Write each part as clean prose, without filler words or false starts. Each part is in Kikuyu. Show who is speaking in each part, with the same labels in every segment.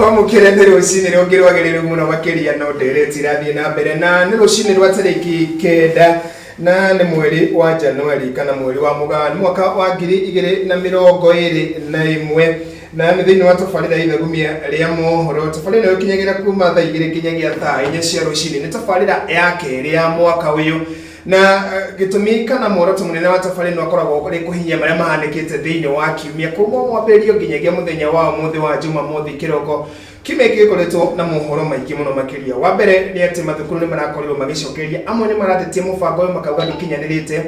Speaker 1: Twamũkĩre nĩ rũcinĩ rũngĩ rwagĩrĩru mũno makĩria, no ndereti irathiĩ na mbere, na nĩ rũcinĩ rwa tarĩki 9 na nĩ mweri wa Januari kana mweri wa Mũgaa, nĩ mwaka wa 2021, na nĩ thĩinĩ wa tabarĩra ya Ithagumia rĩa Mohoro. Tabarĩra ĩno ĩkinyagĩra kuma thaa 2 nginyagia thaa 4 cia rũcinĩ. Nĩ tabarĩra ya kerĩ ya mwaka ũyũ, na gĩtũmi kana muoroto mũnene wa tabarĩra ĩno akoragwo ũrĩ kũhinyia marĩa mahanĩkĩte thĩinĩ wa kiumia kuma mwambĩrĩrio nginyagia mũthenya wa ũmũthĩ wa Jumamothi kĩroko. Kiumia gĩkĩ gĩkoretwo na mohoro maingĩ mũno makĩria. Wa mbere nĩ atĩ mathukuru nĩ marakorirwo magĩcokeria, amwe nĩ maratetia mũbango ũyũ makauga ndũkinyanĩrĩte,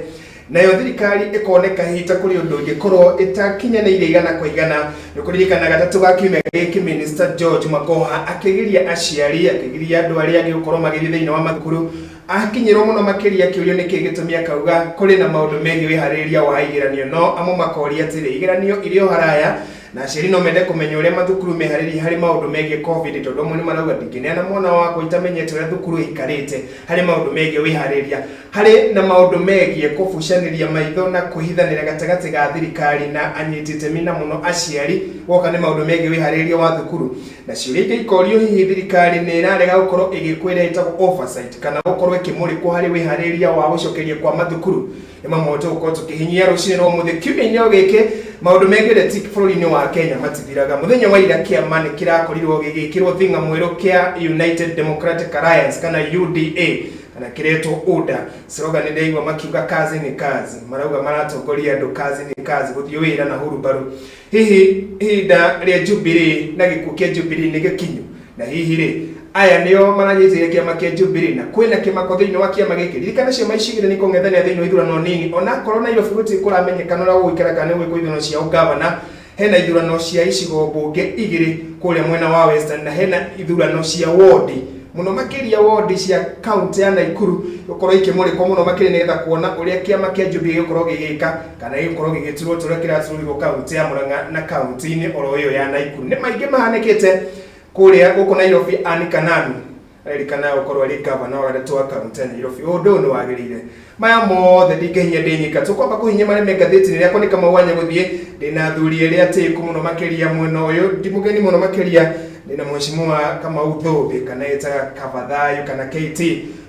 Speaker 1: nayo thirikari ĩkoneka hihi ta kũrĩ ũndũ ĩngĩkorwo ĩtakinyanĩire igana kwa igana. Nĩ kũririkana gatatũ ga kiumia gĩkĩ, Minister George Magoha akĩgiria aciari, akĩgiria andũ arĩa angĩ gũkorwo magĩthiĩ thĩinĩ wa mathukuru. Akinyĩrwo mũno makĩria akĩũrio nĩkĩ gĩtũmi, akauga kũrĩ na maũndũ megiĩ wĩharĩrĩria wa igeranio, no amwe makoria atĩrĩ, igeranio irĩ o haraya na aciari no mende kũmenya ũrĩa mathukuru meharĩrie harĩ maũndũ megiĩ COVID, tondũ amwe nĩ marauga ndingĩneana mwana wakwa itamenyete ũrĩa thukuru ĩikarĩte harĩ maũndũ megiĩ wĩharĩrĩria. Harĩ na maũndũ megiĩ kũbucanĩria maitho na kwĩhithanĩra gatagatĩ ga thirikari na anyiti itemi na mũno aciari woka nĩ maũndũ megiĩ wĩharĩrĩria wa thukuru. Na ciũria ingĩ ikorio, hihi thirikari nĩ ĩrarega gũkorwo ĩgĩkwo ĩrĩa ĩtagwo oversight kana gũkorwo ĩkĩmũrĩkwo harĩ wĩharĩrĩria wa gũcokeria kwa mathukuru? Nĩ mamwe tũgũkorwo tũkĩhinyia rũcinĩ rwa ũmũthĩ. Kiumia-inĩ o gĩkĩ, maũndũ megiĩ ũteti bũrũri-inĩ wa Kenya matithiraga. Mũthenya wa ira kĩama nĩ kĩrakorirwo gĩgĩkĩrwo thing'a mwerũ kĩa United Democratic Alliance kana UDA kana kĩretwo UDA. Slogan ndĩraigua makiuga "kazi ni kazi", marauga maratongoria andũ kazi ni kazi, gũthiĩ wĩra na hurubarũ. Hihi ihinda rĩa Jubilee na gĩkuũ kĩa Jubilee nĩ gĩkinyu? Na hihi rĩ, aya nĩo maranyitĩrĩire kĩama kĩa Jubilee na kwĩna kĩmako thĩinĩ wa kĩama gĩkĩ? Ririkana ciama ici igĩrĩ nĩ ikũng'ethanĩra thĩinĩ wa ithurano nini, onakorwo Nairobi gũtirĩ kũramenyekana ũrĩa gũgũikara kana nĩ gũgwĩkwo ithurano cia ũgavana. Hena ithurano cia icigo mbunge igĩrĩ kũrĩa mwena wa Western, na hena ithurano cia wondi, mũno makĩria wondi cia kaunti ya Naikuru gũkorwo ikĩmũrĩkwo mũno makĩria, nĩgetha kuona ũrĩa kĩama kĩa Jubilee gĩgũkorwo gĩgĩka kana gĩgũkorwo gĩgĩturwo ta ũrĩa kĩraturũrirwo kaunti ya Murang'a na kaunti-inĩ oro ĩyo ya Naikuru. Nĩ maingĩ mahanĩkĩte kũrĩa gũkũ Nairobi. Anne Kananu arerikana gũkorwo arĩ gavana wa gatatũ wa kaunti ya Nairobi. Ũndũ ũyũ nĩ wagĩrĩire? Maya mothe ndingĩhinya ndĩ nyika, tũkwamba kũhinya marĩa me ngathĩti-inĩ rĩakwa nĩ Kamau wa Nyagũthiĩ. Ndĩna athuri erĩ atĩĩku mũno makĩria mwena ũyũ, ndi mũgeni mũno makĩria, ndĩna Mheshimiwa Kamau Thũmbĩ kana ĩtaga Kabathayu kana KT.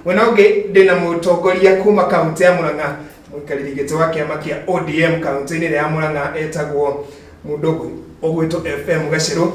Speaker 1: Mwena ũngĩ ndĩna mũtongoria kuma kaunti ya Murang'a, mũikarĩri gĩtĩ wa kĩama kĩa ODM kaunti-inĩ ĩrĩa ya Murang'a, etagwo mũndũ ũgwĩtwo FM Gacerũ.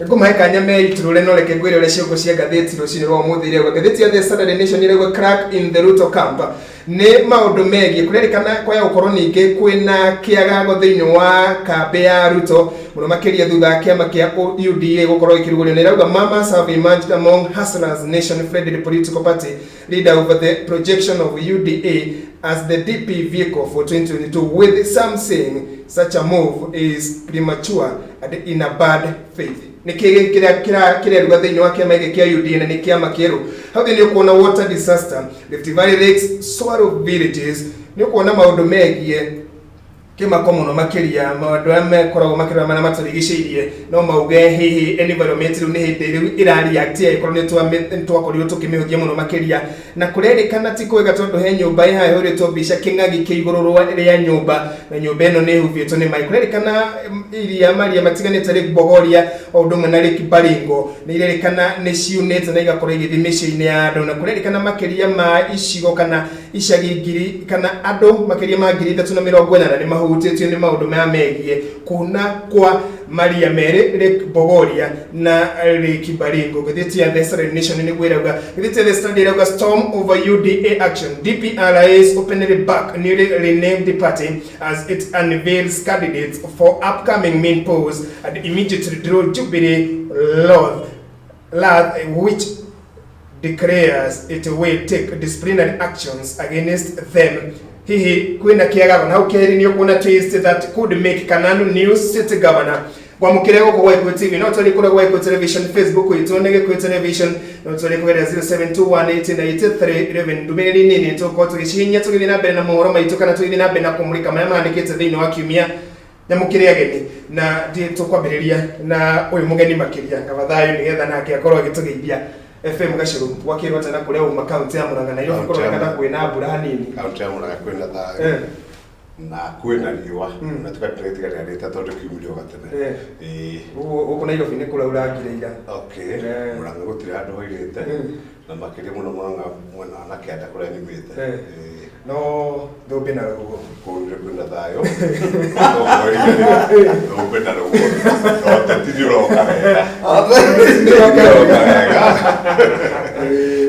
Speaker 1: Ngũmahe kanya meitũrũre, no reke ngwĩre ũrĩa ciongo cia ngathĩti rũcinĩ rwa ũmũthĩ irauga. Ngathĩti ya The Saturday Nation ĩrauga "Crack in the Ruto camp", nĩ maũndũ megiĩ kũrerĩkana kwaya gũkorwo ningĩ kwĩna kĩagago thĩinĩ wa kambĩ ya Ruto, mũno makĩria thutha wa kĩama kĩa UDA gũkorwo gĩkĩrugũrio. Na ĩrauga "Murmurs have emerged among Hustlers Nation friendly political party leader over the projection of UDA as the DP vehicle for 2022, with some saying such a move is premature and in a bad faith." Nĩ kĩ kĩreruga thĩinĩ wa kĩama gĩkĩ kĩa UDA, na nĩ kĩama kĩerũ? Hau thĩ nĩ ũkuona "Water disaster, Rift Valley lakes swallow villages". Nĩ ũkuona maũndũ megiĩ kĩmako mũno makĩria, maũndũ arĩa mekoragwo makĩrora marĩa matũrigicĩirie, no mauge hihi environment rĩu nĩ hĩndĩ rĩu ĩra react angĩkorwo nĩ twakorirwo tũkĩmĩhũthia mũno makĩria. Na kũrerĩkana ti kwega, tondũ he nyũmba ĩ haha ĩhũrĩtwo mbica kĩng'ang'i kĩ igũrũ rĩa nyũmba, na nyũmba ĩno nĩ ĩhubĩtwo nĩ maĩ. Kũrerĩkana iria maria matiganĩte, Lake Bogoria o ũndũ ũmwe na Lake Baringo, nĩ irerĩkana nĩ ciunĩte na igakorwo igĩthiĩ mĩciĩ-inĩ ya andũ. Na kũrerĩkana makĩria ma icigo kana icagi ngiri kana andũ makĩria ma 380,000 nĩ mahutĩtio nĩ maũndũ maya megiĩ kuna kwa maria merĩ, Lake Bogoria na Lake Baringo. Ngathĩti ya The Saturday Nation nĩguo ĩrauga. Ngathĩti ya The Standard ĩrauga "Storm over UDA action, DP allies openly back newly renamed party as it unveils candidates for upcoming main polls and immediately draw Jubilee wrath, which declares it will take disciplinary actions against them." Hihi kwĩna kĩagago? Na hau keheri nĩ ũkuona "Twist that could make Kananu new city governor". Gwamũkĩre gũkũ gwa Gĩkũyũ TV, no tũrĩ kũrĩa gwa Gĩkũyũ Television, Facebook itũ nĩ Gĩkũyũ Television, no tũrĩ kũgerera 0721898311. Ndũmĩrĩri nini tũgũkorwo tũgĩcihinyia tũgĩthiĩ na mbere na mohoro maitũ kana tũgĩthiĩ na mbere na kũmũrĩka marĩa mahanĩkĩte thĩinĩ wa kiumia. Nyamũkĩre ageni, na ndiĩ tũkwambĩrĩria na ũyũ mũgeni makĩria, Kabathayo, nĩgetha nake akorwo agĩtũgeithia. FM Gacũrũ, gwakĩrwo atĩa na kũrĩa uma kaunti ya Murang'a? Nairobi
Speaker 2: Kaunti ya
Speaker 1: kũroneka ta kwĩna mbura hanini.
Speaker 2: Kaunti ya Murang'a kwĩna thayũ. Na kwĩna riũa na tũgatĩrĩtiganĩrĩte tondũ kiumire o gatene. Ĩĩ.
Speaker 1: Gũkũ Nairobi nĩ kũraurangire ira.
Speaker 2: Okay. Mũrang'a gũtirĩ handũ hoirĩte na makĩria mũno Mũrang'a mwena wa na kĩanda kũrĩa nyumĩte. Ĩĩ.
Speaker 1: No thũmbĩ na rũhuho.
Speaker 2: Kũu nĩ kwĩna thayũ. Thũmbĩ na rũhuho. No ũteti nĩ ũroka wega. Nĩ ũroka wega.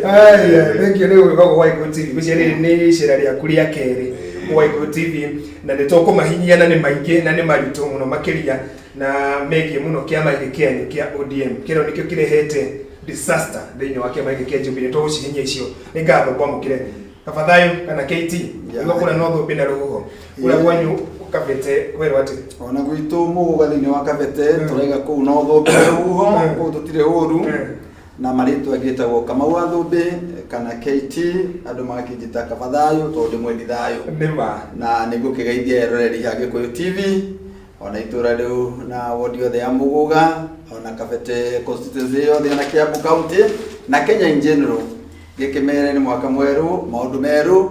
Speaker 1: Aya, thank you nĩ gũgĩũka gwa Gĩkũyũ TV. Ngwĩciria rĩrĩ nĩ icera rĩaku rĩa kerĩ gwa Gĩkũyũ TV na nĩ tũkũmahinyia na nĩ maingĩ na nĩ maritũ mũno makĩria na megiĩ mũno kĩama gĩkĩ kĩanyu kĩa ODM kĩrĩa nĩkĩo kĩrehete disaster thĩinĩ wa kĩama gĩkĩ kĩa Jubilee. Tũgũcihinyia icio. Nĩ ngatho ngwamũkĩre. Kaba thayũ kana KT. Nĩguo kũrĩa no thũmbĩ na rũhuho. Kũrĩa kwanyu Kabete kwerwo atĩ.
Speaker 3: Ona gwitũ mũgũga thĩinĩ wa Kabete tũraiga kũu no thũmbĩ na rũhuho, kũu tũtirĩ ũru. Na marĩtwa ngĩtagwo Kamau wa Thũmbĩ kana KT, andũ magakĩnjĩta Kaba Thayũ tondũ ndĩ mwendi thayũ.
Speaker 1: Nĩ ma.
Speaker 3: Na nĩ ngũkĩgeithia eroreri a Gĩkũyũ TV ona itũra rĩu na wodi yothe ya Mũgũga ona Kabete constituency yothe ona Kiambu county na Kenya in general. Ngĩkĩmere nĩ mwaka mwerũ, maũndũ merũ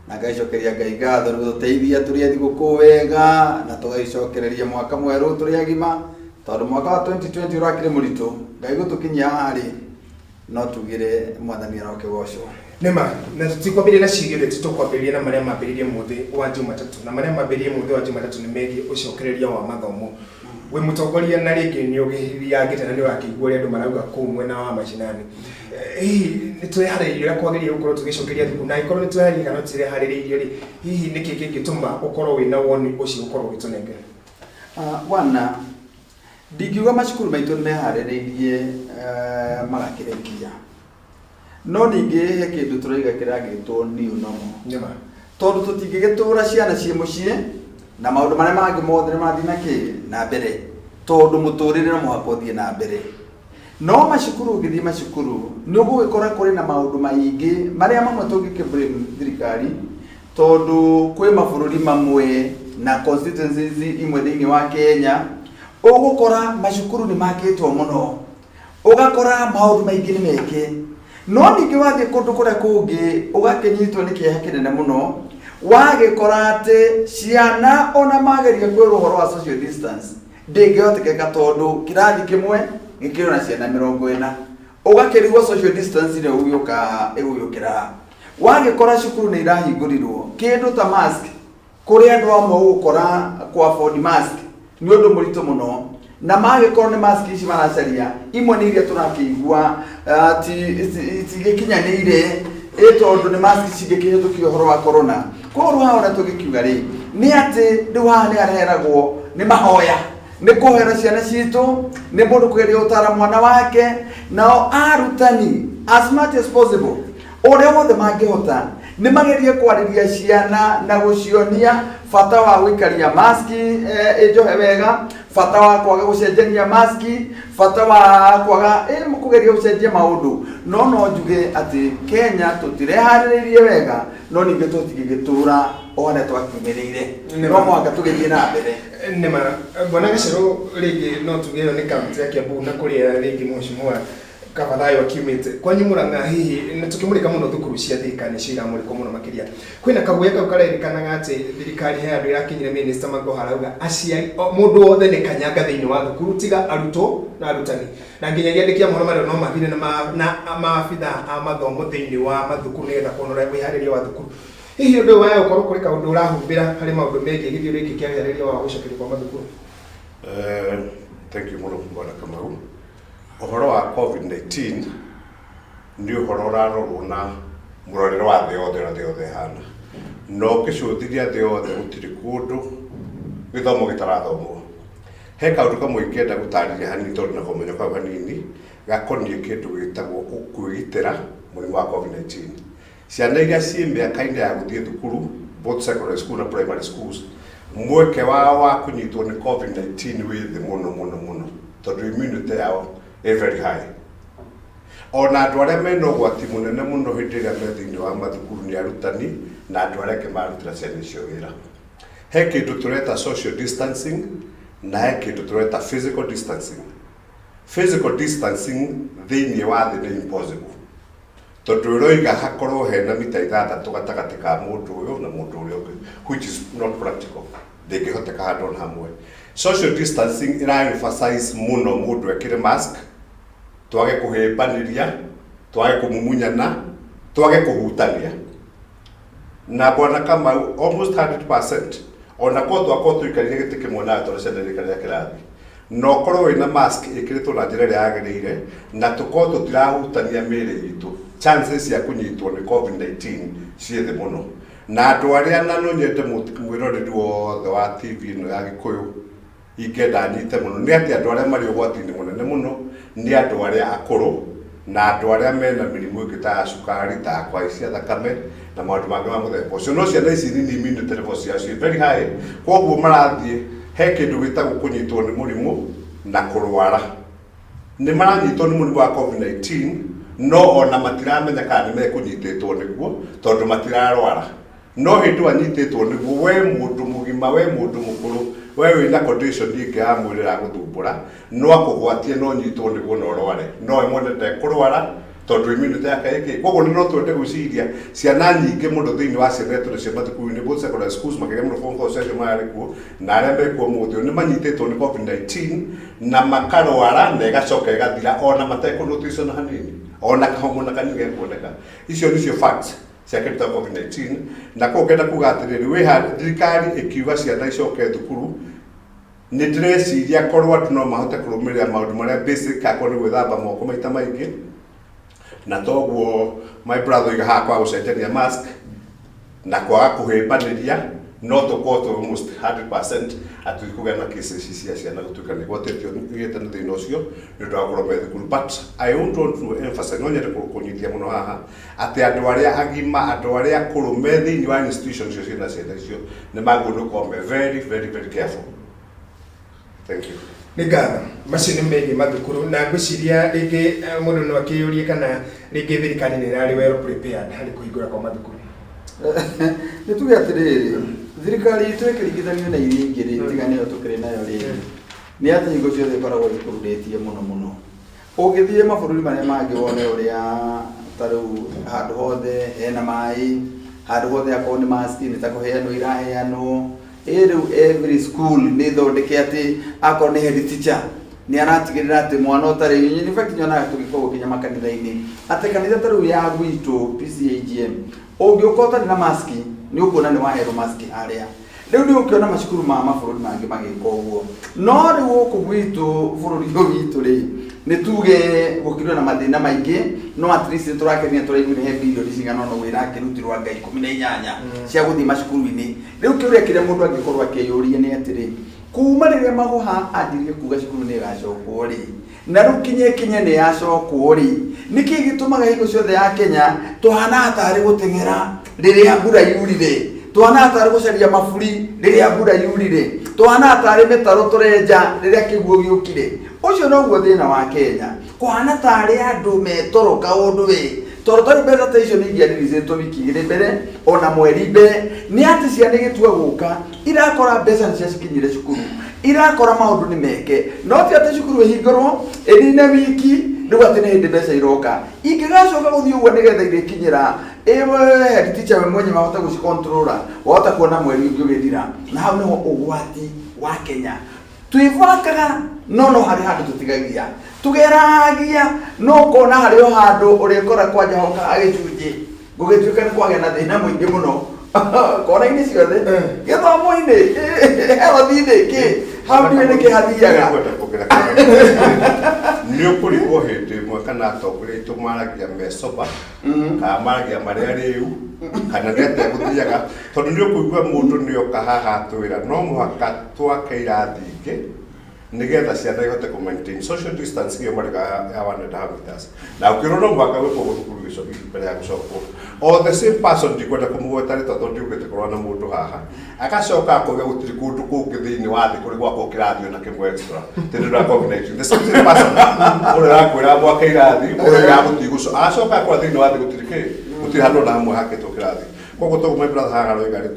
Speaker 3: na ngagĩcokeria Ngai ngatho nĩ gũtũteithia tũrĩ a thigũkũ wega na tũgagĩcokereria mwaka mwerũ tũrĩ agima. Tondũ mwaka wa 2020 ũrakĩrĩ mũritũ, Ngai gũtũkinyia haha rĩ, no tugire Mwathani arokĩgocwo.
Speaker 1: Nĩma, na tũtikwambĩrĩria na ciũria ũrĩa tũkwambĩrĩria na marĩa mambĩrĩirie mũthĩ wa Jumatatũ. Na marĩa mambĩrĩirie mũthĩ wa Jumatatũ nĩ megiĩ ũcokereria wa mathomo. Wĩ mũtongoria na rĩngĩ nĩ ũgĩthiangĩte na nĩ ũrakĩigua ũrĩa andũ marauga kũu mwena wa macinani. Hihi nĩ twĩharĩirie ũrĩa kwagĩrĩire gũkorwo tũgĩcokeria thukuru? Na angĩkorwo nĩ twĩharĩirie kana tũtireharĩrĩirie rĩ, hihi nĩkĩ kĩngĩtũma ũkorwo wĩna woni ũcio ũkorwo ũgĩtũnengera?
Speaker 3: One, ndingiuga macukuru maitũ nĩ meharĩrĩirie magakĩrĩkia. No ningĩ he kĩndũ tũraiga kĩragĩtwo new normal.
Speaker 1: Nĩma.
Speaker 3: Tondũ tũtingĩgĩtũra ciana ciĩ mũciĩ na maũndũ marĩa mangĩ mothe nĩ marathiĩ na kĩ na mbere. Tondũ mũtũrĩre no mũhaka ũthiĩ na mbere. No macukuru ũngĩthiĩ macukuru nĩ ũgũgĩkora kũrĩ na maũndũ maingĩ marĩa mamwe tũngĩkĩ blame thirikari tondũ kwĩ mabũrũri mamwe na constituencies imwe thĩinĩ wa Kenya ũgũkora macukuru nĩ makĩtwo mũno ũgakora maũndũ maingĩ nĩ meke no ningĩ wathiĩ kũndũ kũrĩa kũngĩ ũgakĩnyitwo nĩ kĩeha kĩnene mũno wagĩkora atĩ ciana ona mageria kwĩrwo ũhoro wa social distance ndĩngĩhotekeka tondũ kĩrathi kĩmwe gĩkĩrĩ na ciana 40 ũgakĩrigwo social distance ĩrĩa ĩgũgĩũka ĩgũgĩũkĩra. Wagĩkora cukuru nĩ irahingũrirwo, kĩndũ ta mask, kũrĩ andũ amwe ũgũkora kũ afford mask nĩ ũndũ mũritũ mũno. Na magĩkorwo nĩ mask ici maracaria, imwe nĩ iria tũrakĩigua itigĩkinyanĩire, ĩ tondũ nĩ mask cingĩkĩhĩtũkia ũhoro wa corona. Koguo rĩu haha ũrĩa tũngĩkiuga rĩ, nĩ atĩ rĩu haha nĩ harĩa heragwo nĩ mahoya. Nĩ kũhoera ciana citũ, nĩ mũndũ kũgeria gũtara mwana wake, nao arutani as much as possible ũrĩa wothe mangĩhota nĩ magerie kwarĩria ciana na gũcionia bata wa gũikaria maski ĩnjohe wega, bata wa kwaga gũcenjania maski, bata wa kwaga kũgeria gũcenjia maũndũ. No no njuge atĩ Kenya tũtireharĩrĩirie wega, no ningĩ tũtingĩgĩtũra o harĩa twakiumĩrĩire. No mũhaka tũgĩthiĩ na mbere.
Speaker 1: Nĩma, Bwana Gacerũ, rĩngĩ no tuge ĩyo nĩ kaunti ya Kiambu na kũrĩa rĩngĩ mheshimiwa Kaba Thayũ akiumĩte. Kwanyu Murang'a hihi nĩ tũkĩmũrĩka mũno thukuru cia Thika nĩcio iramũrĩkwo mũno makĩria. Kwĩna kaguoya kau karerĩkanaga atĩ thirikari he handũ ĩrakinyire Minister Magoha arauga aciari, mũndũ wothe nĩ kanyanga thĩinĩ wa thukuru tiga arutwo na arutani. Na nginyagia andĩki a mohoro marĩa no mathire na maabithaa a mathomo thĩinĩ wa mathukuru nĩgetha kuona ũrĩa wĩharĩria wa thukuru. Hihi ũndũ ũyũ waya gũkorwo kũrĩ kaũndũ ũrahumbĩra harĩ maũndũ megiĩ gĩthiũrũrĩ gĩkĩ kĩa wĩharĩria wa gũcokerio kwa mathukuru?
Speaker 2: Thank you mũno Bwana Kamau. Ũhoro wa COVID-19 nĩ ũhoro ũrarorwo na mũrorere wa thĩ yothe ũrĩa thĩ yothe ĩhana. Na ũngĩcũthĩrĩria thĩ yothe gũtirĩ kũndũ gĩthomo gĩtarathomwo. He kaũndũ kamwe ingĩenda gũtarĩria hanini tondũ na kamenyo kau hanini gakoniĩ kĩndũ gĩtagwo kwĩgitĩra mũrimũ wa COVID-19. Ciana iria ciĩ mĩaka-inĩ ya gũthiĩ thukuru, both secondary school na primary schools, mweke wao wa kũnyitwo nĩ COVID-19 wĩ thĩ mũno mũno mũno tondũ immunity yao ĩ very high. Ona andũ arĩa mena ũgwati mũnene mũno hĩndĩ ĩrĩa me thĩinĩ wa mathukuru nĩ arutani na andũ arĩa angĩ mararutĩra ciana icio wĩra. He kĩndũ tũreta social distancing na he kĩndũ tũreta physical distancing. Physical distancing thĩinĩ wa thĩ nĩ impossible. Tondũ ĩroiga hakorwo hena mita 6 gatagatĩ ka mũndũ ũyũ na mũndũ ũrĩa ũngĩ, Which is not practical, ndĩngĩhoteka handũ ona hamwe. Social distancing ĩra emphasize mũno mũndũ ekĩre mask, twage kũhĩmbanĩria, twage kũmumunyana, twage kũhutania. Na bwana Kamau, almost 100%, ona korwo twakorwo tũikarire gĩtĩ kĩmwe nawe tondũ ciana irĩkaria kĩrathi, na ũkorwo wĩna mask ĩkĩrĩtwo na njĩra ĩrĩa yagĩrĩire, na tũkorwo tũtirahutania mĩĩrĩ itũ, chances cia kũnyitwo nĩ COVID-19 ciĩ thĩ mũno. Na andũ arĩa, na no nyende mwĩroreri wothe wa TV ĩno ya Gĩkũyũ ingĩenda nyite mũno nĩ atĩ andũ arĩa marĩ ũgwati-inĩ mũnene mũno nĩ andũ arĩa akũrũ na andũ arĩa mena mĩrimũ ĩngĩ ta ya cukari, ta ya kũhaicia thakame na maũndũ mangĩ ma mũthemba ũcio. No ciana ici nini, immunity level ciao ciĩ very high, koguo marathiĩ he kĩndũ gĩtagwo kũnyitwo nĩ mũrimũ na kũrwara. Nĩ maranyitwo nĩ mũrimũ wa COVID-19, no ona matiramenya kana nĩ mekũnyitĩtwo nĩguo tondũ matirarwara. No hĩndĩ ĩyo anyitĩtwo nĩguo, we mũndũ mũgima, we mũndũ mũkũrũ, we wĩna condition ĩngĩ ya mwĩrĩ ĩragũthumbũra, no akũgwatie no nyitwo nĩguo na ũrware, no we mwene ndekũrwara tondũ immunity yake ĩkĩ. Koguo nĩ no twende gwĩciria ciana nyingĩ mũno thĩinĩ wa ciana iria tũrĩ cio mathukuru-inĩ, both secondary schools, makĩria mũno form 4 acio mararĩ kuo na arĩa mekuo ũmũthĩ ũyũ, nĩ manyitĩtwo nĩ COVID-19 na makarwara na ĩgacoka ĩgathira ona matekũnotice ona hanini, ona kahomo na kanini gekuoneka. Icio nĩcio facts cia kĩndũ ta COVID-19. Na koguo ngenda kuga atĩrĩrĩ, wĩha thirikari ĩkiuga ciana icoke thukuru, nĩ ndĩreciria korwo andũ no mahote kũrũmĩrĩra maũndũ marĩa basic, akorwo nĩ gwĩthamba moko maita maingĩ, na toguo my brother oiga haha, kwaga gũcenjania mask na kwaga kũhĩmbanĩria, no tũkorwo tũ almost 100% atĩ kũgĩa na cases cia ciana gũtuĩka nĩ igwatĩtio igĩte na thĩna ũcio nĩ ũndũ wa gũkorwo me thukuru. But I want to emphasize, no nyende kũnyitia mũno haha atĩ andũ arĩa agima, andũ arĩa akũrũ me thĩinĩ wa institution icio ciĩna ciana icio nĩ magĩrĩirwo nĩ gũkorwo me very, very, very careful. Thank you.
Speaker 1: Nĩ ngatho. Macio nĩ megiĩ mathukuru, na ngwĩciria rĩngĩ mũndũ no akĩyũrie kana rĩngĩ thirikari nĩ ĩrarĩ well prepared harĩ kũhingũra kwa mathukuru.
Speaker 3: Nĩ tuge atĩrĩrĩ, thirikari itũ ĩkĩringithanio na iria ingĩ rĩ, tiga nĩyo tũkĩrĩ nayo rĩ, nĩ atĩ hingo ciothe ĩkoragwo ĩkũrurĩtie mũno mũno. Ũngĩthiĩ mabũrũri marĩa mangĩ wone ũrĩa ta rĩu handũ hothe hena maĩ, handũ hothe akorwo nĩ mask nĩ ta kũheanwo iraheanwo. Ĩ rĩu every school nĩ thondeke atĩ akorwo nĩ head teacher nĩ aratigĩrĩra atĩ mwana ũtarĩ, in fact nyonaga tũgĩkorwo nginya makanitha-inĩ, atĩ kanitha ta rĩu ya gwitũ PCAGM, ũngĩũka ũtarĩ na maski nĩ ũkuona nĩ waherwo maski harĩa. Rĩu nĩ ũkĩona macukuru ma mabũrũri mangĩ magĩka ũguo, no rĩu gũkũ gwitũ, bũrũri ũyũ witũ rĩ, nĩ tuge gũkĩrĩ na mathĩna maingĩ, no at least nĩ tũrakenia tũraigua he birioni cigana ũna ũguo irakĩrutirwo anga 18 cia gũthiĩ macukuru-inĩ. Rĩu kĩũria kĩrĩa mũndũ angĩkorwo akĩyũria nĩ atĩrĩ, kuma rĩrĩa Magoha anjirie kuga cukuru nĩ ĩgacokwo rĩ, na rĩu kinye kinye nĩ yacokwo rĩ, nĩkĩ gĩtũmaga hingo ciothe ya Kenya tũhana tarĩ gũteng'era rĩrĩa mbura yurire, tũhana tarĩ gũcaria maburi rĩrĩa mbura yurire, tũhana tarĩ mĩtaro tũrenja rĩrĩa kĩguũ gĩũkire? Ũcio noguo thĩna wa Kenya, kũhana tarĩ andũ metoro kaũndũ we, tondũ tarĩu mbeca ta icio nĩ ingĩaririicĩtwo wiki 2 mbere, ona mweri mbere, nĩ atĩ ciana igĩtua gũka irakora mbeca nĩ ciacikinyire cukuru, irakora maũndũ nĩ meke, no ti atĩ cukuru ĩhingũrwo ĩnine wiki rĩu atĩ nĩ hĩndĩ mbeca iroka. Ingĩgacoka gũthiĩ ũguo nĩgetha irĩkinyĩra ĩwe head teacher we mwenyewe ahote gũcikontrora, wahota kuona mweri ũngĩ ũgĩthira. Na hau nĩho ũgwati wa Kenya, twĩbangaga no harĩ handũ tũtigagia, tũgeragia, no ũkona harĩ o handũ ũrĩkora kwanja hoka gĩcunjĩ gũgĩtuĩka nĩ kwagĩa na thĩna mũingĩ mũno kona-inĩ ciothe, gĩthomo-inĩ, health-inĩ, kĩ hau ndiũĩ nĩkĩ hathiaga.
Speaker 2: Nĩngwenda kuongerera nĩ ũkũrigwo hĩndĩ ĩmwe kana atongoria aitũ maragia me sober kana maragia marĩ arĩu kana nĩ atĩa gũthiaga, tondũ nĩ ũkũigua mũndũ nĩ oka haha atwĩra no mũhaka twake irathi ingĩ nĩgetha ciana ihote kũ maintain social distance ĩyo marĩga ya 1.5 meters, na ũkĩrwo no mũhaka gwĩkwo thukuru gĩcoki mbere ya gũcokwo. O the same person, ndikwenda kũmũgweta rĩtwa tondũ ndiũkĩte kũrora na mũndũ haha, agacoka akauga gũtirĩ kũndũ kũngĩ thĩinĩ wa thĩ kũrĩ gwakwo kĩrathi ona kĩmwe extra tondũ wa COVID-19. The same person ũrĩa ũrakwĩra mwake irathi, ũrĩa gũtirĩ gũco, agacoka akora thĩinĩ wa thĩ gũtirĩ kĩ, gũtirĩ handũ ona hamwe hakĩtwo kĩrathi. Koguo toguo my brother haha aroiga rĩ,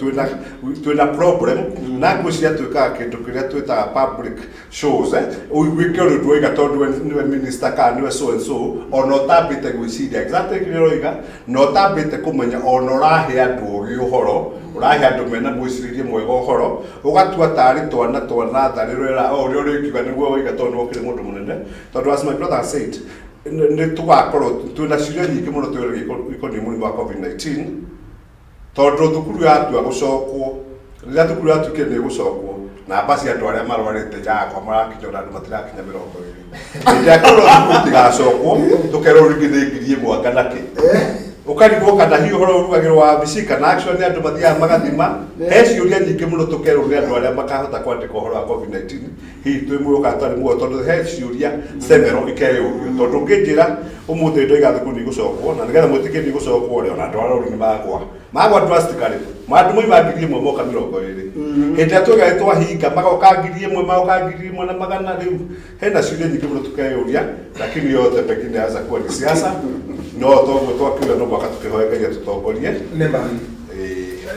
Speaker 2: twĩna problem na ngwĩciria twĩkaga kĩndũ kĩrĩa twĩtaga public shows, wĩke ũndũ ndwoiga tondũ we nĩwe minister kana nĩwe so and so, ona ũtambĩte gwĩciria exactly kĩrĩa ũroiga na ũtambĩte kũmenya ona ũrahe andũ ũgĩ ũhoro, ũrahe andũ mena mwĩcirĩrie mwega ũhoro, ũgatua tarĩ twana twa natharĩ rwera o ũrĩa ũrĩkiuga nĩguo woiga tondũ nĩwe ũkĩrĩ mũndũ mũnene. Tondũ as my brother said, nĩ tũgakorwo twĩna ciũria nyingĩ mũno twĩrĩgie ikoniĩ mũrimũ wa COVID-19, tondũ thukuru yatua gũcokwo, rĩrĩa thukuru yatuĩkire nĩ ĩgũcokwo, namba cia andũ arĩa marwarĩte iragwa, marakinya ona andũ matirakinya 20. Hĩndĩ ĩrĩa kwĩrwo thukuru itigacokwo, tũkerwo rĩngĩ nĩ 1000 anga na kĩ, ũkarigwo kana hihi ũhoro ũrugagĩrwo wabici kana actually nĩ andũ mathiaga magathima. He ciũria nyingĩ mũno tũkerwo nĩ andũ arĩa makahota kwandĩka ũhoro wa COVID-19, hihi twĩ muoyo kana twarĩ muoyo, tondũ he ciũria several ikeyũrio. Tondũ ũngĩnjĩra ũmũthĩ ndoiga thukuru nĩ igũcokwo na nĩgetha mwĩtĩkie nĩ igũcokwo rĩ, ona andũ arwaru nĩ magwa magwa drastically, andũ moima 1000 moka 20. Hĩndĩ ĩrĩa twaiga nĩ twahinga, magoka 1000, magoka 1100. Rĩu hena ciũria nyingĩ mũno tũkeyũria, lakini yote pengine yaanza kuwa ni siasa. No toguo twakiuga, no mwaka tũkĩhoya Ngai atũtongorie.
Speaker 1: Nĩma.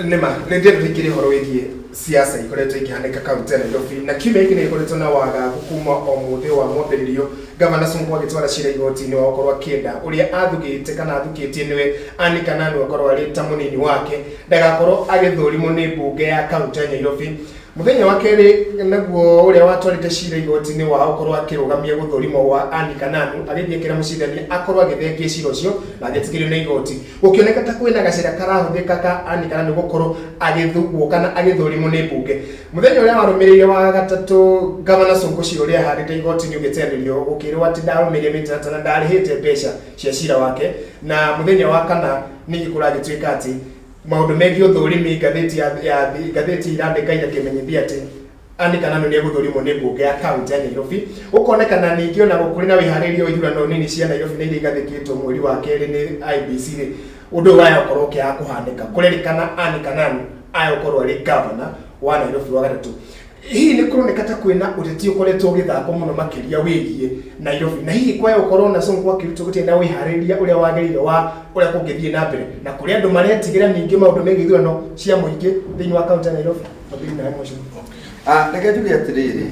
Speaker 1: Nĩma nĩ ndĩrenda tũingĩre ũhoro wĩgiĩ siasa ikoretwo ikĩhanĩka kaunti ya Nairobi, na kiumia gĩkĩ nĩ gĩkoretwo na wagagu kuma o mũthĩ wa mwambĩrĩrio, gavana Sonko agĩtwara cira igoti-inĩ wa gũkorwo akĩenda ũrĩa athugĩte kana athukĩtie nĩwe Anne Kananu akorwo arĩ ta mũnini wake ndagakorwo agĩthũrimwo nĩ mbunge ya kaunti ya Nairobi. Mũthenya wa kerĩ naguo, ũrĩa watwarĩte cira igoti-inĩ wa gũkorwo akĩrũgamia gũthũrimwo gwa Anne Kananu agĩthiĩ akĩra mũcirithania akorwo agĩthengia cira ũcio, na agĩtĩkĩrio nĩ igoti. Gũkĩoneka ta kwĩna gacĩra karahũthĩka ka Anne Kananu gũkorwo agĩthugwo kana agĩthũrimwo nĩ mbunge. Mũthenya ũrĩa warũmĩrĩire wa gatatũ, gavana Sonko cira ũrĩa ahandĩte igoti-inĩ ũgĩteanĩrio, gũkĩrwo atĩ ndarũmĩrĩire mĩtaratara, ndarĩhĩte mbeca cia cira wake. Na mũthenya wa kana ningĩ kũragĩtuĩka atĩ maũndũ megiĩ ũthũrimi, ngathĩti ya ngathĩti irandĩka igakĩmenyithia atĩ Anne Kananu nĩ egũthũrimwo nĩ mbunge ya kaunti ya Nairobi. Gũkonekana ningĩ ona kũrĩ na wĩharĩria wa ithurano nini cia Nairobi na iria igathĩkĩtwo mweri wa kerĩ nĩ IEBC rĩ, ũndũ ũyũ waya ũkorwo ũkĩaga kũhanĩka, kũrerĩkana Anne Kananu aya gũkorwo arĩ gavana wa Nairobi wa gatatũ. Hihi nĩ kũroneka ta kwĩna ũteti ũkoretwo ũgĩthakwo mũno makĩria wĩgiĩ Nairobi, na hihi kwaya gũkorwo na Sonko akĩrutwo gũtirĩ na wĩharĩrĩria ũrĩa wagĩrĩire wa ũrĩa kũngĩthiĩ na mbere, na kũrĩ andũ maretigĩra ningĩ maũndũ megiĩ ithurano cia mũingĩ thĩinĩ wa kaunti ya Nairobi? Twambĩrĩrie nawe mheshimiwa.
Speaker 3: Reke njuge atĩrĩrĩ,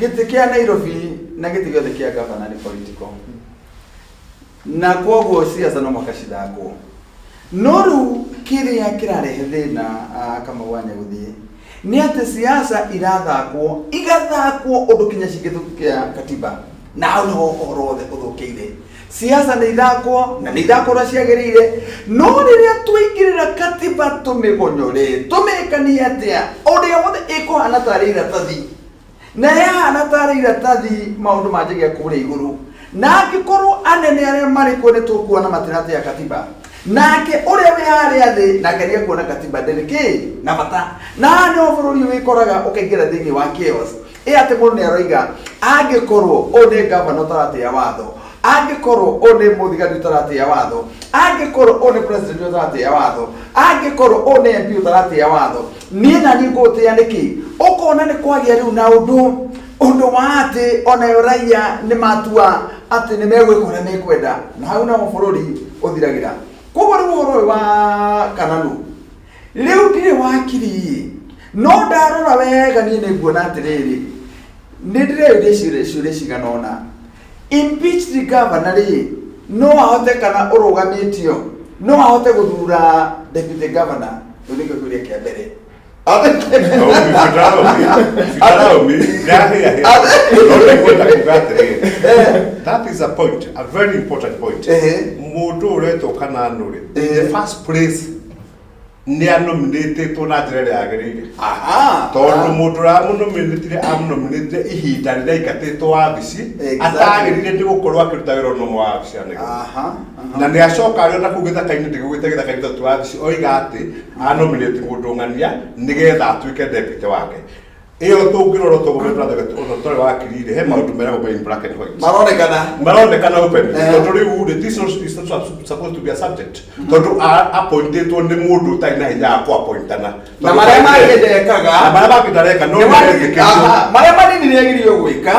Speaker 3: gĩtĩ kĩa Nairobi na gĩtĩ gĩothe kĩa gavana nĩ political, na koguo siasa no mũhaka cithakwo. No rĩu kĩrĩa kĩrarehe thĩna, Kamau wa Nyagũthiĩ, nĩ atĩ siasa irathakwo igathakwo ũndũ kinya cingĩthũkia katiba, na hau nĩho ũhoro wothe ũthũkĩire. Siasa nĩ ithakwo na nĩ ithakwo ũrĩa ciagĩrĩire, no rĩrĩa twaingĩrĩra katiba tũmĩgonyore, tũmĩkanie atĩa ũrĩa wothe ĩkũhana tarĩ iratathi, na yahana tarĩ iratathi, maũndũ manjagia kũrĩa igũrũ. Na angĩkorwo anene arĩa marĩ kuo nĩ tũkuona matiratĩa katiba, nake ũrĩa wĩ harĩa thĩ nake nĩ ekuona katiba ndĩrĩ kĩ na bata. Na haha nĩho bũrũri ũyũ wĩkoraga ũkaingĩra thĩinĩ wa chaos, ĩ atĩ mũndũ nĩ aroiga angĩkorwo ũyũ nĩ gavana ũtaratĩa watho, angĩkorwo ũyũ nĩ mũthigari ũtaratĩa watho, angĩkorwo ũyũ nĩ president ũtaratĩa watho, angĩkorwo ũyũ nĩ MP ũtaratĩa watho, niĩ na niĩ ngũtĩa nĩkĩ? Ũkona nĩ kwagĩa rĩu na ũndũ wa atĩ onayo raia nĩ matua atĩ nĩ megwĩka ũrĩa mekwenda, na hau naho bũrũri ũthiragĩra. Koguo rĩu ũhoro ũyũ wa Kananu rĩu ndirĩ wakiri, no ndarora wega niĩ nĩ nguona atĩrĩrĩ, nĩ ndĩreyũria ciũria cigana ũna. Impeached governor rĩ, no ahote, kana ũrũgamĩtio no ahote gũthura deputy governor? Rĩu nĩkĩo kĩũria kĩa mbere.
Speaker 2: No, if you allow me, ndahĩa hĩa. No nĩngwenda kuga atĩrĩrĩ, that is a point, a very important point. Mũndũ ũretwo Kananu rĩ, in the first place nĩ anominĩtĩtwo na njĩra ĩrĩa yagĩrĩire? Tondũ mũndũ ũrĩa amũnominĩtire, amũnominĩtire ihinda rĩrĩa aingatĩtwo wabici, atagĩrĩire nĩ gũkorwo akĩruta wĩra ũmwe wa wabici ya Nairobi. Na nĩ acoka arĩ ona kũu gĩthaka-inĩ, ndĩgũgĩte gĩthaka-inĩ tondũ ti wabici, oiga atĩ anominate mũndũ ng'ania nĩgetha atuĩke deputy wake. Ĩyo tũngĩrora ũtongoria ũtarĩ wakiri rĩ, he maũndũ meragwo me in black and white.
Speaker 3: Maronekana.
Speaker 2: Maronekana open.
Speaker 3: Eh.
Speaker 2: Tondũ rĩu rĩ, this is not supposed to be a subject, tondũ appointĩtwo nĩ mũndũ ũtarĩ na hinya wa kũappointana.
Speaker 3: Na marĩa mangĩ ndekaga.
Speaker 2: Na marĩa mangĩ ndareka, no nĩ aretĩkĩrio.
Speaker 3: Aha, marĩa manini nĩ agĩrĩirwo gwĩka,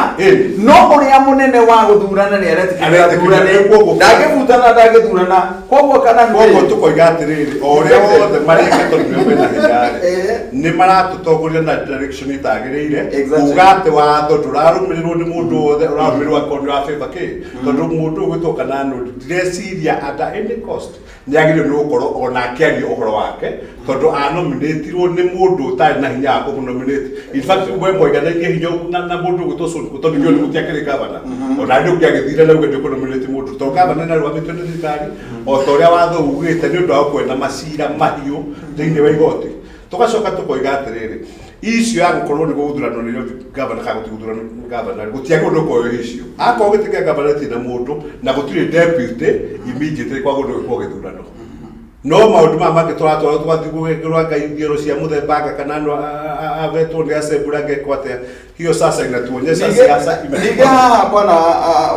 Speaker 3: no ũrĩa mũnene wa gũthurana nĩ aretĩkĩrio.
Speaker 2: Aretĩkĩrio,
Speaker 3: Athurane.
Speaker 2: koguo-
Speaker 3: Ndangĩbutana, ndangĩthurana, koguo kana nĩ
Speaker 2: Koguo tũkoiga atĩrĩrĩ, o ũrĩa wothe mareka, tondũ nĩo mena hinya rĩ, nĩ maratũtongoria na direction itagĩrĩire. Kuga atĩ watho ndũrarũmĩrĩrwo nĩ mũndũ wothe, ũrarũmĩrĩrwo akorwo nĩ wa favor kĩ, tondũ mũndũ ũyũ gwĩtwo Kananu, ndireciria under any cost nĩ agĩrĩirwo nĩ gũkorwo ona akĩaria ũhoro wake, tondũ anominatirwo nĩ mũndũ ũtarĩ na hinya wa kũmũnominate. In fact, we mwaiganaine hinya na mũndũ ũgwĩtwo Sonko, tondũ inyuĩ nĩ mũtiakĩrĩ gavana. Ona nĩ ũngĩagĩthire na uge nĩ ũkũnominate mũndũ, tondũ gavana nĩ arũgamĩtio nĩ thirikari o ta ũrĩa watho ugĩte, nĩ ũndũ wa gũkorwo na macira mahiũ thĩinĩ wa igoti. Tũgacoka tũkoiga atĩrĩrĩ, icio ya gũkorwo nĩ gũgũthuranwo nĩ gavana kana gũtigũthuranwo nĩ gavana, gũtiagĩrĩirwo nĩ gũkorwo icio akorwo gĩtĩ kĩa gavana gĩtirĩ na mũndũ na gũtirĩ deputy immediately, kwagĩrĩirwo nĩ gwĩkwo gĩthurano. No maũndũ maya mangĩ tũratwarwo, tũgathiĩ gwĩkĩrwo anga ithioro cia mũthemba anga kana andũ avetwo nĩ assembly angekwo atĩa, hiyo sasa inatuonyesha siasa
Speaker 3: Ningĩ haha bwana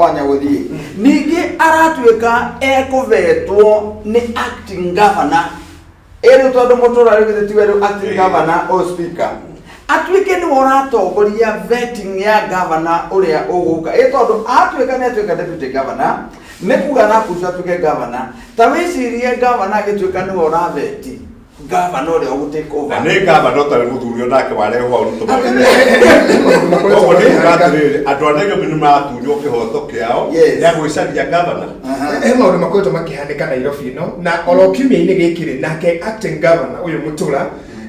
Speaker 3: wanyagũthiĩ, ningĩ aratuĩka ekũvetwo nĩ acting governor ĩrĩ, tondũ mũtũra rĩu githĩ tiwe rĩu acting governor o speaker, atuĩke nĩwe ũratongoria vetting ya governor ũrĩa ũgũka, ĩ tondũ atuĩka nĩ atuĩka deputy governor, nĩ kuga arapuca atuĩke governor. Ta wĩcirie governor agĩtuĩka nĩwe ũraveti governor ũrĩa ũgũtake over.
Speaker 2: Na nĩ gavana ũtarĩ mũthuri onake warehwo hau nĩ tũmũ. Koguo nĩ kuga atĩrĩrĩ, andũ a Nairobi nĩ maratunywo kĩhoto kĩao gĩa gwĩcaria gavana.
Speaker 1: He maũndũ makoretwo makĩhanĩka Nairobi ĩno, na oro kiumia-inĩ gĩkĩ rĩ, nake acting governor ũyũ Mũtũra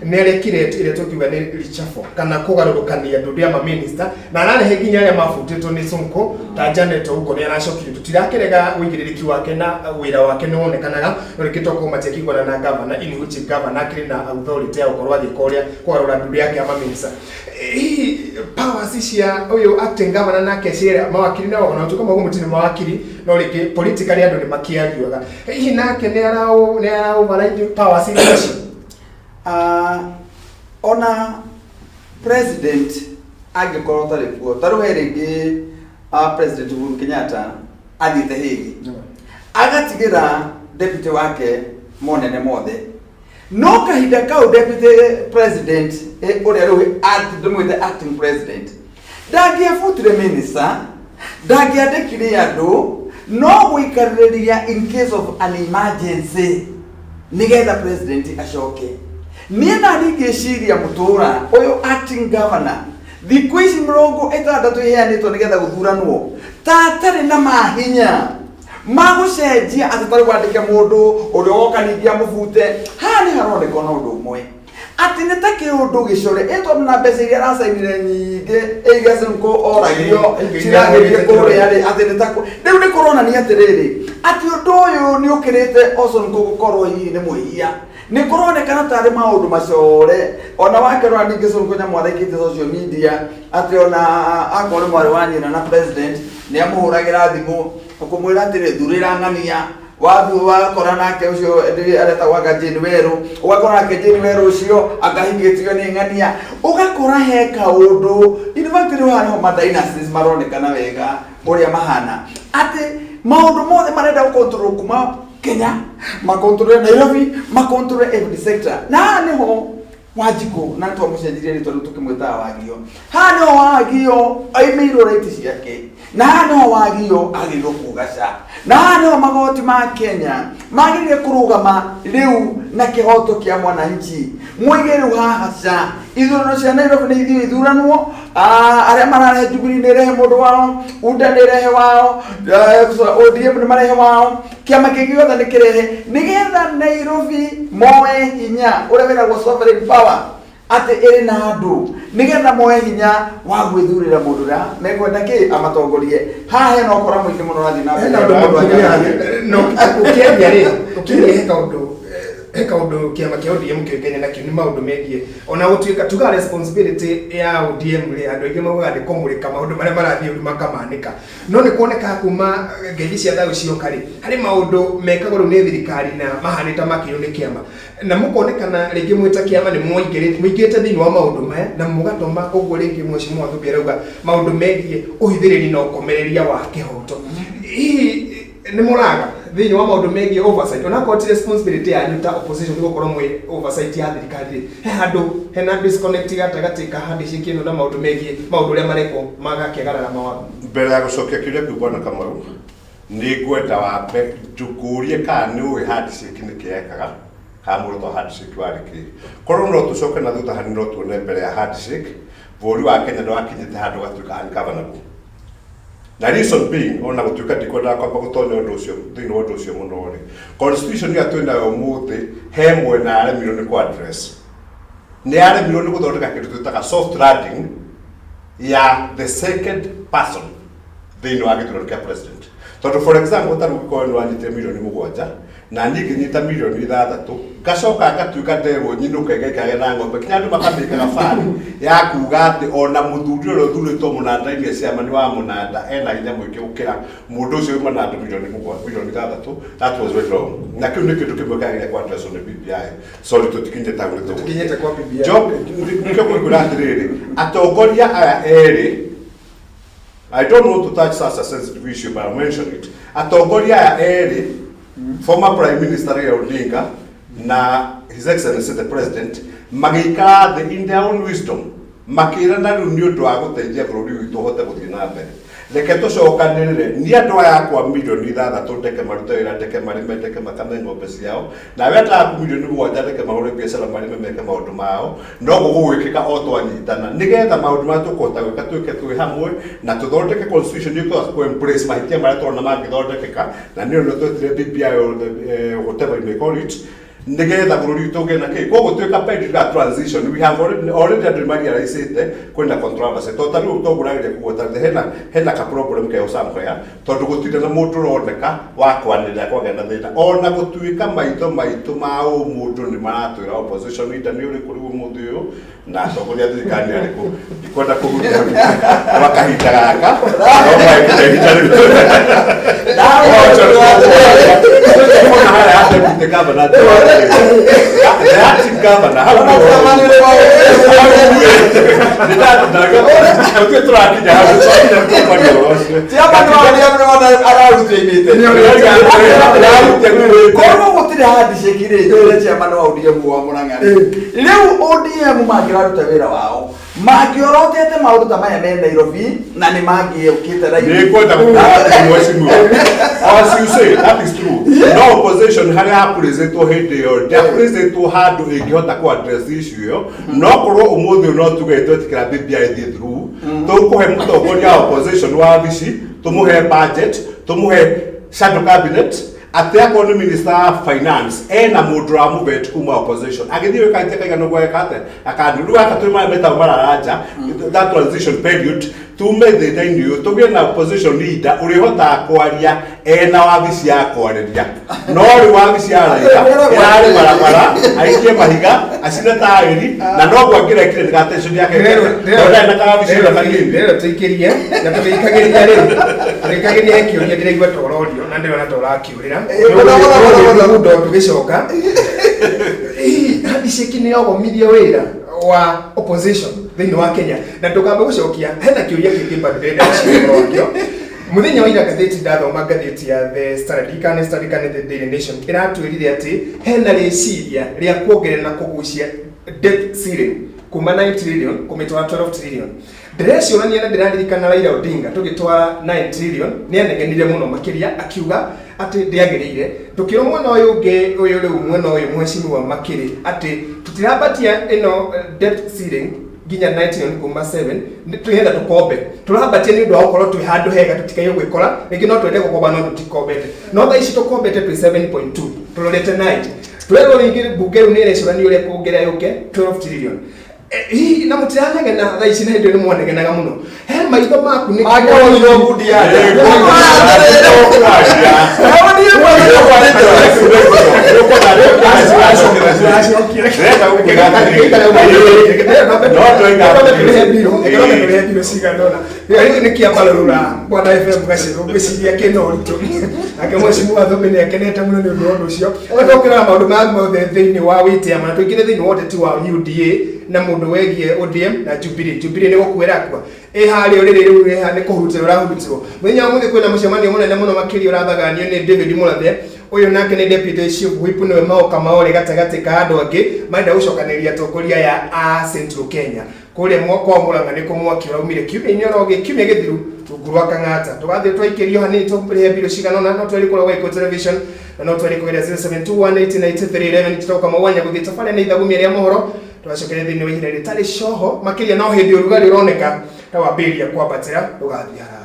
Speaker 1: nĩ arekire ĩrĩa tũngiuga nĩ reshuffle kana kũgarũrũkania ndundu ya maminista, na ararehe nginya arĩa mabutĩtwo nĩ Sonko ta Janet Ouko nĩ aracokirio. Tũtirakĩrega ũigĩrĩrĩki wake na wĩra wake nĩ wonekanaga, no rĩngĩ tokorwo matiakĩiguana na governor, in which governor akĩrĩ na authority ya gũkorwo agĩka ũrĩa kũgarũra ndundu yake ya maminista. Hihi powers cia ũyũ acting governor nake ciĩra mawakiri nao, ona ũtuĩka maguo mũtirĩ mawakiri, no rĩngĩ politically andũ nĩ makĩagiaga, hihi nake nĩ ara override powers icio?
Speaker 3: Ona president angĩkorwo tarĩ kuo, ta rĩu he rĩngĩ President Uhuru Kenyatta athiĩte Hague, agatigĩra deputy wake monene mothe, no kahinda kau deputy president, ũrĩa rĩu ndĩmwĩte acting president, ndangĩabutire minister, ndangĩandĩkire andũ, no gũikarĩrĩria in case of an emergency nigetha president acoke. Niĩ na ngĩciria mũtũra ũyũ acting governor thikũ ici 60 iheanĩtwo nĩgetha gũthuranwo, ta atarĩ na mahinya magũcenjia atĩ tarĩ wandĩke mũndũ ũrĩa woka ningĩ amũbute. Haha nĩ haroneka ona ũndũ ũmwe atĩ nĩ ta kĩũndũ gĩcore, ĩ tondũ na mbeca iria aracainire nyingĩ iria oragio ciragĩthiĩ kũrĩa rĩ, atĩ nĩ ta rĩu nĩ kũronania atĩrĩrĩ, atĩ ũndũ ũyũ nĩ ũkĩrĩte Osonko gũkorwo hihi nĩ mwĩhia. Nĩ kũronekana tarĩ maũndũ macore. Ona wakerora ningĩ Sonko nyamũ araikĩtie social media atĩ ona akorwo nĩ mwarĩ wa nyina na president nĩ amũhũragĩra thimũ kũmwĩra atĩrĩ, thurĩra ng'ania wathu wakora nake ũcio aretagwo anga Jane Werũ, ũgakora nake Jane Werũ ũcio akahingĩtio nĩ ng'ania, ũgakora he kaũndũ. In fact, rĩu haha nĩho ma dynasties maronekana wega ũrĩa mahana, atĩ maũndũ mothe marenda gũcontrol kuma Kenya, macontrol Nairobi, macontrol every sector. Na haha nĩho Wanjikũ, na twamũcenjirie rĩtwa rĩu tũkĩmwĩtaga Wagio, haha nĩho Wagio aimĩirwo right ciake, na haha nĩho Wagio agĩrĩirwo kuga ca, na haha nĩho magoti ma Kenya magĩrĩire kũrũgama rĩu na kĩhoto kĩa mwananchi. Muige rĩu haha ca ithurano cia Nairobi nĩ ithuĩ ithuranwo. Arĩa mararehe Jubilee nĩ rehe mũndũ wao, UDA nĩ rehe wao, ODM nĩ marehe wao, kĩama kĩngĩ gĩothe nĩ kĩrehe, nĩgetha Nairobi moe hinya ũrĩa wĩragwo sovereign power, atĩ ĩrĩ na andũ, nĩgetha moe hinya wa gwĩthurĩra mũndũ ũrĩa mekwenda kĩ amatongorie. Haha hena ũkora mũingĩ mũno ũrathiĩ na mbere.
Speaker 1: Hena ũndũ
Speaker 3: Mũndũ
Speaker 1: mũingĩ.
Speaker 3: aja-
Speaker 1: No ũkĩaria rĩ, ũkĩaria he kaũndũ He kaũndũ kĩama kĩa ODM kĩũĩkaine nakĩo nĩ maũndũ megiĩ ona gũtuĩka tugaga responsibility ya ODM rĩ, andũ aingĩ maugaga nĩ kũmũrĩka maũndũ marĩa marathiĩ ũru makamanĩka, no nĩ kuonekaga kuma ngeithi cia thayũ cioka rĩ, harĩ maũndũ mekagwo rĩu nĩ thirikari na mahanĩta makĩrwo nĩ kĩama, na mũkonekana rĩngĩ mwĩ ta kĩama nĩ mũingĩrĩte thĩinĩ wa maũndũ maya na mũgatũma ũguo rĩngĩ mheshimiwa Thumbi arauga maũndũ megiĩ ũhithĩrĩri na ũkomereria wa kĩhoto. Hihi nĩ mũraga thĩinĩ wa maũndũ megiĩ oversight, onakorwo ti responsibility yanyu ta opposition nĩ gũkorwo mwĩ oversight ya thirikari rĩ, he handũ hena disconnect gatagatĩ ka handshake ĩno na maũndũ megiĩ maũndũ ũrĩa marekwo magakĩagarara mawatho?
Speaker 2: Mbere ya gũcokia kĩũria kĩu, bwana Kamau, nĩ ngwenda wambe njũkũrie kana nĩ ũĩ handshake nĩ kĩekaga, kana muoroto wa handshake warĩ kĩ. Korwo no tũcoke na thutha hanini, no tuone mbere ya handshake bũrũri wa Kenya nĩ wakinyĩte handũ gatuĩka ungovernable, na reason being, ona gũtuĩka ndikwendaga kwamba gũtonya ũndũ ũcio thĩinĩ wa ũndũ ũcio mũno rĩ, constitution ĩrĩa twĩ nayo ũmũthĩ he mwena yaremirwo nĩ kũ address, nĩ yaremirwo nĩ gũthondeka kĩndũ twĩtaga soft landing ya the second person thĩinĩ wa gĩthurano kĩa president. Tondũ for example, ta rĩu gĩkorwo nĩ wanyitire 7 mirioni na niĩ ngĩnyita 6 mirioni, ngacoka ngatuĩka nderwo nyinũke ngaikarage na ng'ombe nginya andũ makamĩkaga bani ya kuga atĩ ona mũthuri ũrĩa ũthurĩtwo mũnanda-inĩ ciama nĩ wa mũnanda ena hinya mũingĩ gũkĩra mũndũ ũcio uma na andũ 7 mirioni 6 mirioni. That was very wrong, na kĩu nĩ kĩndũ kĩmwe kĩagĩrĩire kwa address nĩ BBI. Sorry, tũtikinyĩte hau nĩ tũgũthiĩ.
Speaker 1: Tũkinyĩte kwa BBI.
Speaker 2: Nĩkĩo ngũkwĩra atĩrĩrĩ, atongoria aya erĩ, I don't want to touch such a sensitive issue, but I'll mention it. Atongoria aya erĩ, former Prime Minister Raila Odinga na His Excellency the President, magĩikara thĩ in their own wisdom, makĩrana rĩu nĩ ũndũ wa gũteithia bũrũri witũ ũhote gũthiĩ na mbere, reke tũcokanĩrĩre ni andũ aya akwa 6 mirioni ndeke marute wĩra, ndeke marĩme, ndeke makame ng'ombe ciao, nawe andũ aku 7 mirioni ndeke mahũre biacara, marĩme, meke maũndũ mao. No gũgwĩkĩka o twanyitana nĩgetha maũndũ marĩa tũkũhota gwĩka twĩke twĩ hamwe na tũthondeke constitution ĩkũhota kũ embrace mahĩtia marĩa tũrona mangĩthondekeka, na nĩyo nĩ twetire BBI or the, whatever you may call it, nĩgetha bũrũri witũ ũgĩe na kĩ. Koguo twĩka period ya transition, we have already andũ nĩmarealize kwĩna controversy, tondũ ta rĩu togũrageria kũgweta hena ka problem keho somewhere, tondũ gũtirĩ na mũndũ ũroneka wa kwanĩrĩra kwagĩa na thĩna, ona gũtuĩka maitho maitũ ma ũmũndũ nĩ maratwĩra opposition leader nĩ ũrĩkũ rĩu ũmũthĩ ũyũ na atongoria a thirikari nĩ arĩkũ. Ndikwenda kũhutia gwa kahinda gaka, no maĩkĩte ihinda rĩu. Ona harĩa ya deputy governor, the acting governor, hau nĩho tũrakinya, hau tũrakinya kwaria ũhoro ũcio.
Speaker 3: Chairman wa ODM nĩ araruta imĩte. Korwo gũtirĩ handshake rĩ, njũre chairman wa ODM wa Murang'a rĩ, rĩu ODM mangĩraruta wĩra wao mangĩorotete maũndũ ta maya me Nairobi na nĩ mangĩũkĩte raithi.
Speaker 2: Nĩ ngwenda gũkwĩra atĩ mheshimiwa, as you say, that is true, no opposition harĩa hapresentwo hĩndĩ ĩyo ndĩapresentwo handũ ĩngĩhota kũ address issue ĩyo. No korwo ũmũthĩ ũyũ no tuge twetĩkĩra BBI ĩthiĩ through, tũkũhe mũtongoria wa opposition wabici, tũmũhe budget, tũmũhe shadow cabinet, atĩ akorwo nĩ minister wa finance ena mũndũ ũramũvet kuma opposition agĩthiĩ gwĩka atĩa kaigana ũguo eka atĩa akani. Rĩu gaka twĩ maya metagwo mararanja, that transition period, tume thĩna-inĩ ũyũ tũgĩe na opposition leader ũrĩhotaga kwaria ena wabici ya kwarĩria. No rĩu wabici ya Raila ĩrarĩ barabara, aikie mahiga, acine taĩri, na noguo angĩrekire nĩ attention yake ndarĩ na kawabici na kanini.
Speaker 1: Ndĩrero tũikĩrie na tũgĩikagĩria rĩu tũgĩikagĩria he kĩũria ndĩraigua ta ũrorio na ndĩrona ta ũrakĩũrĩra.
Speaker 3: Bora, bora, bora, bora.
Speaker 1: Mũndũ tũgĩcoka, hihi handshake nĩ yogomirie wĩra wa opposition thĩinĩ wa Kenya? Na ndũkambe gũcokia, hena kĩũria kĩngĩ bado ndĩrenda gũcokia ũhoro wakĩo. Mũthenya wa ira ngathĩti ndathoma, ngathĩti ya The Standard, kana Standard kana The Daily Nation, ĩratwĩrire atĩ hena rĩciria rĩa kuongerera na kũgucia debt ceiling kuma 9 trillion kũmĩtwara 12 trillion. Ndĩrecũrania na ndĩraririkana Raila Odinga tũgĩtwara 9 trillion nĩ anegenire mũno makĩria akiuga atĩ ndĩagĩrĩire. Tũkĩrwo mwena ũyũ ũngĩ ũyũ rĩu mwena ũyũ mheshimiwa makĩrĩ atĩ tũtirambatia ĩno debt ceiling nginya 9 trillion kuma 7 twĩhetha tũkombe, tũrambatia nĩ ũndũ wa gũkorwo twĩ handũ hega tũtikaige gwĩkora rĩngĩ no twende gũkomba no tũtikombete. No thaa ici tũkombete twĩ 7.2 tũrorete 9. Twerwo rĩngĩ mbunge rĩu nĩ ĩrecũrania ũrĩa kuongerera yũke 12 trillion. Hihi na mũtiranegena thaa ici na hĩndĩ ĩyo nĩ mwanegenaga mũno he maitho maku nĩ
Speaker 3: Mangĩoirwo ngundi ya nja.
Speaker 1: Rĩu nĩ kĩambarũra bwana FM gacĩrũ ngwĩciria kĩna ũritũ nake mheshimiwa Thumbi nĩ akenete mũno nĩ ũndũ wa ũndũ ũcio. Ũgakĩrora maũndũ maya mothe thĩinĩ wa wĩtĩama na tũingĩre thĩinĩ wa ũteti wa UDA na mũndũ wegiĩ ODM na Jubilee. Jubilee nĩ gũkuĩra kua ĩ harĩa ũrĩrĩ rĩu ĩ nĩ kũhurutĩrwo ũrahurutĩrwo. Mũthenya wa mũthĩ kwĩna mũcemanio mũnene mũno makĩria ũrathaganio nĩ David Murathe. Ũyũ nake nĩ deputy chief whip, nĩwe Maoka Maore gatagatĩ ka andũ angĩ marenda gũcokanĩrĩria atongoria aya a Central Kenya kũrĩa kwao Murang'a nĩkuo mwaki ũraumire kiumia-inĩ oro kiumia gĩthiru rungu rwa Kang'ata. Tũgathiĩ twaikĩrio hanini tũrĩhe mbirũ cigana ũna no twerĩ kũrĩa Gwaikũ Television na no twerĩ kũgerera 0721899311 tũtoka mawanya gũthiĩ tabarĩra nĩ ithagumia rĩa mohoro tũgacokeria thĩinĩ wa ihinda rĩtarĩ coho makĩria no hĩndĩ ũrugarĩ ũroneka ta wambĩrĩria kwambatĩra ndũgathiĩ haraya.